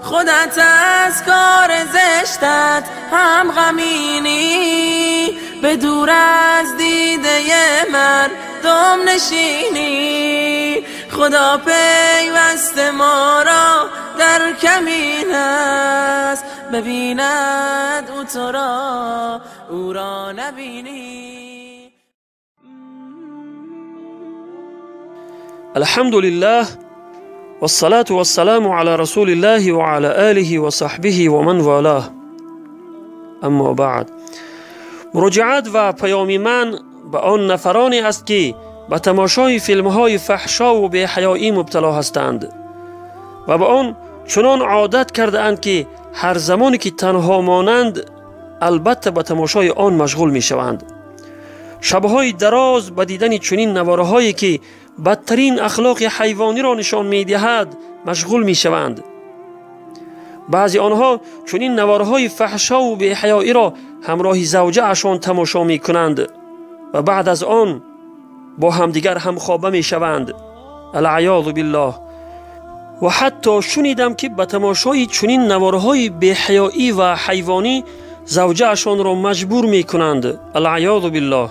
خودت از کار زشتت هم غمینی، به دور از دیده من دم نشینی. خدا پیوست ما را در کمین است، ببیند او تو را او را نبینی. الحمد لله والصلاة والسلام على رسول الله وعلى آله وصحبه ومن والاه. اما بعد، مراجعت و پیام من به آن نفرانی است که به تماشای فیلم‌های فحشا و بی‌حیایی مبتلا هستند و به آن چنان عادت کرده اند که هر زمانی که تنها مانند البته به تماشای آن مشغول می شوند. شب‌های دراز به دیدن چنین نوارهایی که بدترین اخلاق حیوانی را نشان می دهد مشغول می شوند. بعضی آنها چنین نوارهای فحشا و بی‌حیایی را همراه زوجه اشان تماشا می کنند و بعد از آن با همدیگر همخوابه می شوند. العیاذ بالله. و حتی شنیدم که به تماشای چنین نوارهای بی‌حیایی و حیوانی زوجه اشان را مجبور می کنند. العیاذ بالله.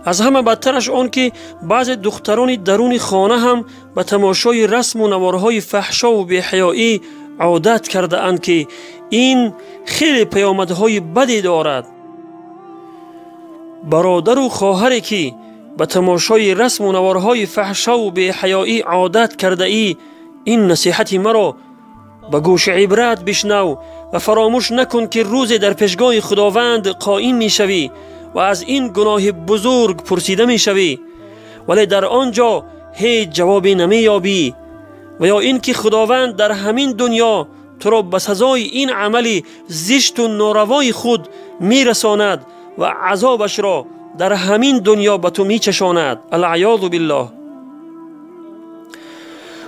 از همه بدترش آن که بعض دختران درون خانه هم به تماشای رسم و نوارهای فحشا و بی‌حیایی عادت کرده اند که این خیلی پیامدهای بدی دارد. برادر و خواهری که به تماشای رسم و نوارهای فحشا و بی‌حیایی عادت کرده ای، این نصیحت مرا به گوش عبرت بشنو و فراموش نکن که روز در پیشگاه خداوند قائم میشوی و از این گناه بزرگ پرسیده میشوی، ولی در آنجا هیچ جوابی نمییابی، و یا اینکه خداوند در همین دنیا تو را به سزای این عمل زشت و ناروای خود میرساند و عذابش را در همین دنیا به تو میچشاند. العیاذ بالله.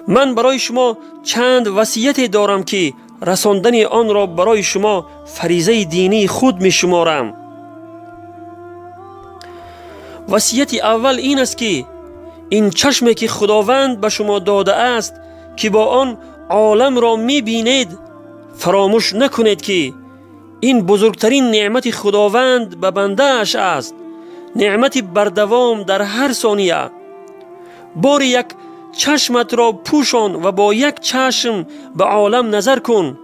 من برای شما چند وصیت دارم که رساندن آن را برای شما فریضه دینی خود میشمارم. وصیت اول این است که این چشمی که خداوند به شما داده است که با آن عالم را میبینید، فراموش نکنید که این بزرگترین نعمت خداوند به بنده اش است، نعمت بردوام در هر ثانیه. بار یک چشمت را پوشان و با یک چشم به عالم نظر کن،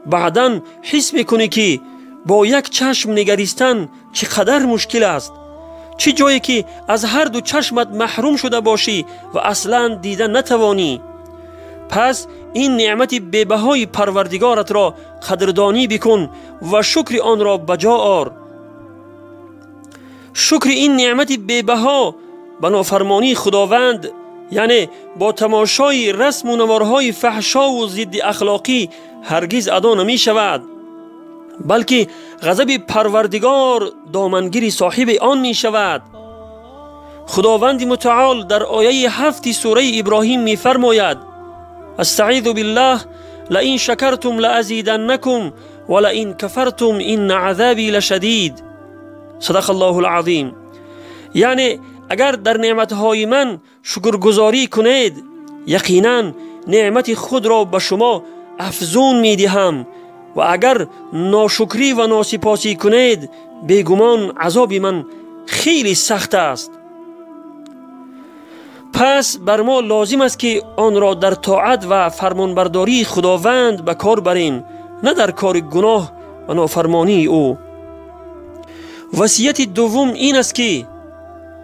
بعدا حس میکنی که با یک چشم نگریستن چقدر مشکل است. چه جایی که از هر دو چشمت محروم شده باشی و اصلا دیده نتوانی. پس این نعمت بی‌بهای پروردگارت را قدردانی بکن و شکر آن را بجا آر. شکر این نعمت بی‌بها به نافرمانی خداوند، یعنی با تماشای رسم و نوارهای فحشا و ضد اخلاقی، هرگز ادا نمی شود، بلکه غضب پروردگار دامنگیر صاحب آن می شود. خداوند متعال در آیه 7 سوره ابراهیم می فرماید: استعیذ بالله لئن شکرتم لازیدنکم ولئن کفرتم ان عذابی لشدید. صدق الله العظیم. یعنی اگر در نعمتهای من شکرگزاری کنید، یقینا نعمت خود را به شما افزون می دهم، و اگر ناشکری و ناسپاسی کنید، بیگمان عذاب من خیلی سخت است. پس بر ما لازم است که آن را در طاعت و فرمانبرداری خداوند به کار بریم، نه در کار گناه و نافرمانی او. وصیت دوم این است که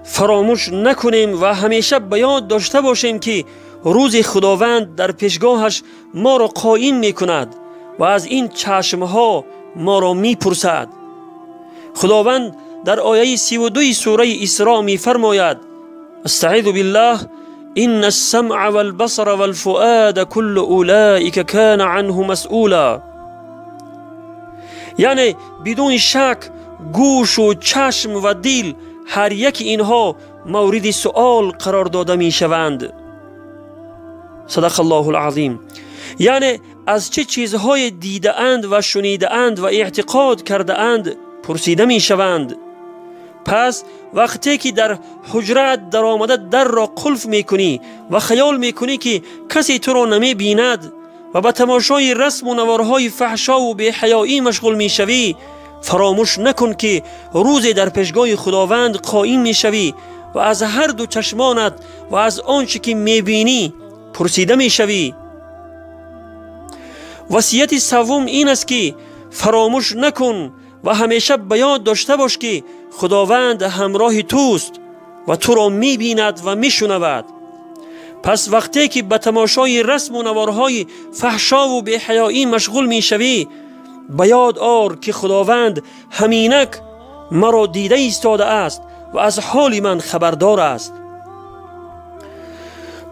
فراموش نکنیم و همیشه به یاد داشته باشیم که روز خداوند در پیشگاهش ما را قایم می کند و از این چشمها ما را می پرسد. خداوند در آیه 32 سوره اسراء می فرماید: استعیذ بالله ان السمع والبصر والفؤاد كل اولئک کان عنه مسئولا. یعنی بدون شک گوش و چشم و دل هر یک اینها مورد سؤال قرار داده می شوند. صدق الله العظیم. یعنی از چه چیزهای دیده اند و شنیده اند و اعتقاد کرده اند پرسیده می شوند. پس وقتی که در حجرت در آمده در را قلف می کنی و خیال می کنی که کسی تو را نمی بیند، و به تماشای رسم و نوارهای فحشا و بی‌حیایی مشغول میشوی، فراموش نکن که روزی در پیشگاه خداوند قایم میشوی و از هر دو چشمانت و از آنچه که میبینی پرسیده میشوی. وصیت سوم این است که فراموش نکن و همیشه به یاد داشته باش که خداوند همراه توست و تو را میبیند و میشنود. پس وقتی که به تماشای رسم و نوارهای فحشا و بی‌حیایی مشغول میشوی، به یاد آر که خداوند همینک مرا دیده ایستاده است و از حال من خبردار است.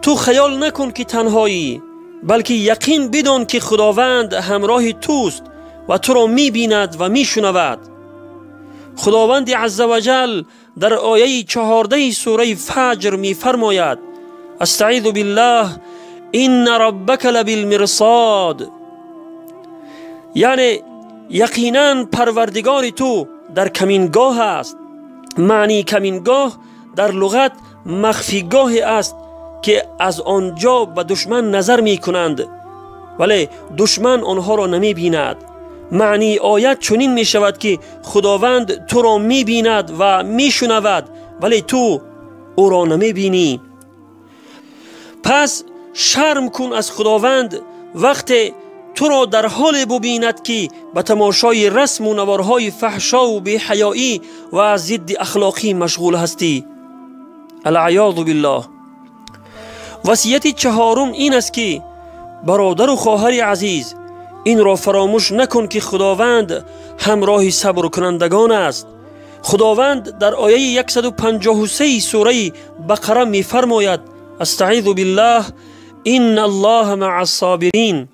تو خیال نکن که تنهایی، بلکه یقین بدان که خداوند همراه توست و تو را میبیند و میشنود. خداوند عزوجل در آیه 14 سوره فجر میفرماید: استعیذ بالله ان ربک لبالمرصاد، یعنی یقینا پروردگار تو در کمینگاه است. معنی کمینگاه در لغت مخفیگاه است که از آنجا به دشمن نظر می کنند ولی دشمن آنها را نمی بیند. معنی آیت چنین می شود که خداوند تو را می بیند و می شنود ولی تو او را نمی بینی. پس شرم کن از خداوند وقتی تو را در حال ببیند که به تماشای رسم و نوارهای فحشا و بی‌حیایی و ضد اخلاقی مشغول هستی. العیاذ بالله. وصیت چهارم این است که برادر و خواهر عزیز، این را فراموش نکن که خداوند همراه صبر کنندگان است. خداوند در آیه 153 سوره بقره می فرماید: استعیذ بالله ان الله مع الصابرین،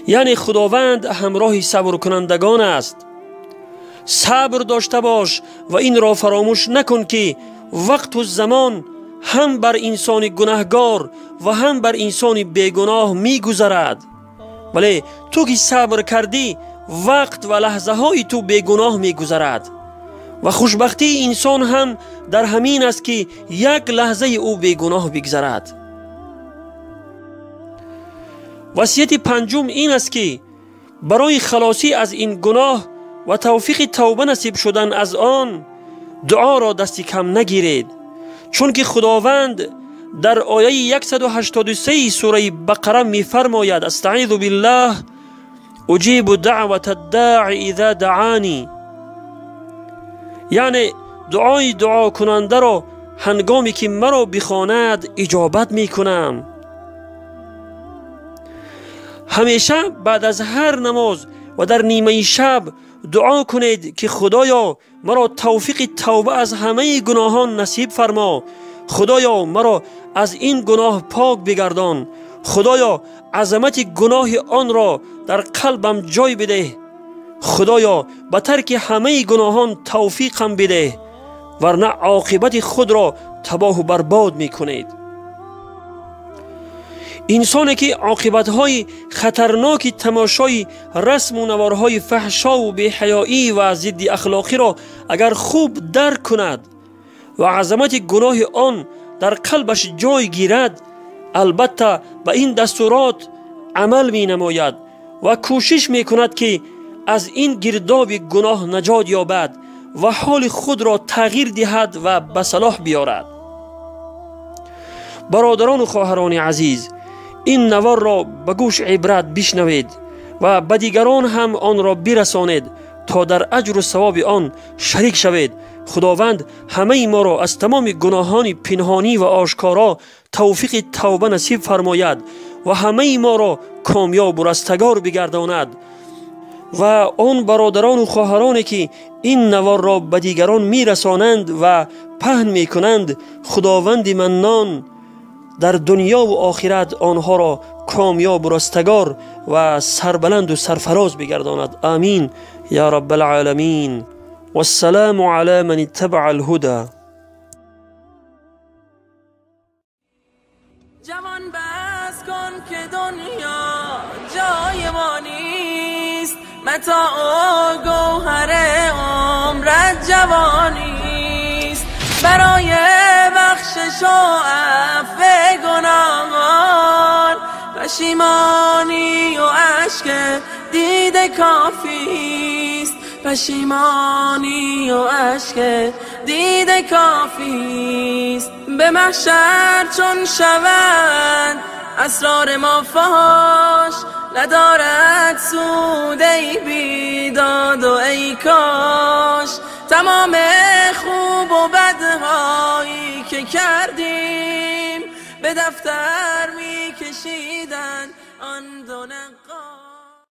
یعنی خداوند همراه صبر کنندگان است. صبر داشته باش و این را فراموش نکن که وقت و زمان هم بر انسان گناهگار و هم بر انسان بیگناه میگذرد، ولی تو که صبر کردی وقت و لحظه های تو بیگناه میگذرد و خوشبختی انسان هم در همین است که یک لحظه او بیگناه بگذرد. وصیت پنجم این است که برای خلاصی از این گناه و توفیق توبه نصیب شدن از آن، دعا را دست کم نگیرید، چون که خداوند در آیه 183 سوره بقره می فرماید: استعیذ بالله اجیب دعوت الداع اذا دعانی، یعنی دعای دعا کننده را هنگامی که مرا بخواند اجابت می کنم. همیشه بعد از هر نماز و در نیمه شب دعا کنید که خدایا مرا توفیق توبه از همه گناهان نصیب فرما، خدایا مرا از این گناه پاک بگردان، خدایا عظمت گناه آن را در قلبم جای بده، خدایا به ترک همه گناهان توفیقم بده، ورنه عاقبت خود را تباه و برباد میکنید. انسانی که عاقبت‌های خطرناک تماشای رسم و نوارهای فحشا و بی‌حیایی و ضد اخلاقی را اگر خوب درک کند و عظمت گناه آن در قلبش جای گیرد، البته به این دستورات عمل می نماید و کوشش می کند که از این گرداب گناه نجات یابد و حال خود را تغییر دهد و به صلاح بیارد. برادران و خواهران عزیز، این نوار را به گوش عبرت بشنوید و به دیگران هم آن را برسانید تا در اجر و ثواب آن شریک شوید. خداوند همه ما را از تمام گناهان پنهانی و آشکارا توفیق توبه نصیب فرماید و همه ما را کامیاب و رستگار بگرداند. و آن برادران و خواهرانی که این نوار را به دیگران میرسانند و پهن میکنند، خداوند منان در دنیا و آخرت آنها را کامیاب و رستگار و سربلند و سرفراز بگرداند. آمین یا رب العالمین. والسلام على من اتبع الهدى. جوان بس کن که دنیا جای ما نیست، متاع و گوهر عمرت جوانیست. برای بخشش و عفو گناهان پشیمانی و اشک دیده کافیست، پشیمانی و اشک دیده کافیست. به محشر چون شود اسرار ما فاش، ندارد سود ای بیداد و ای کاش. تمام خوب و بدهایی که کردیم به دفتر می کشیدن آن دو نقاش.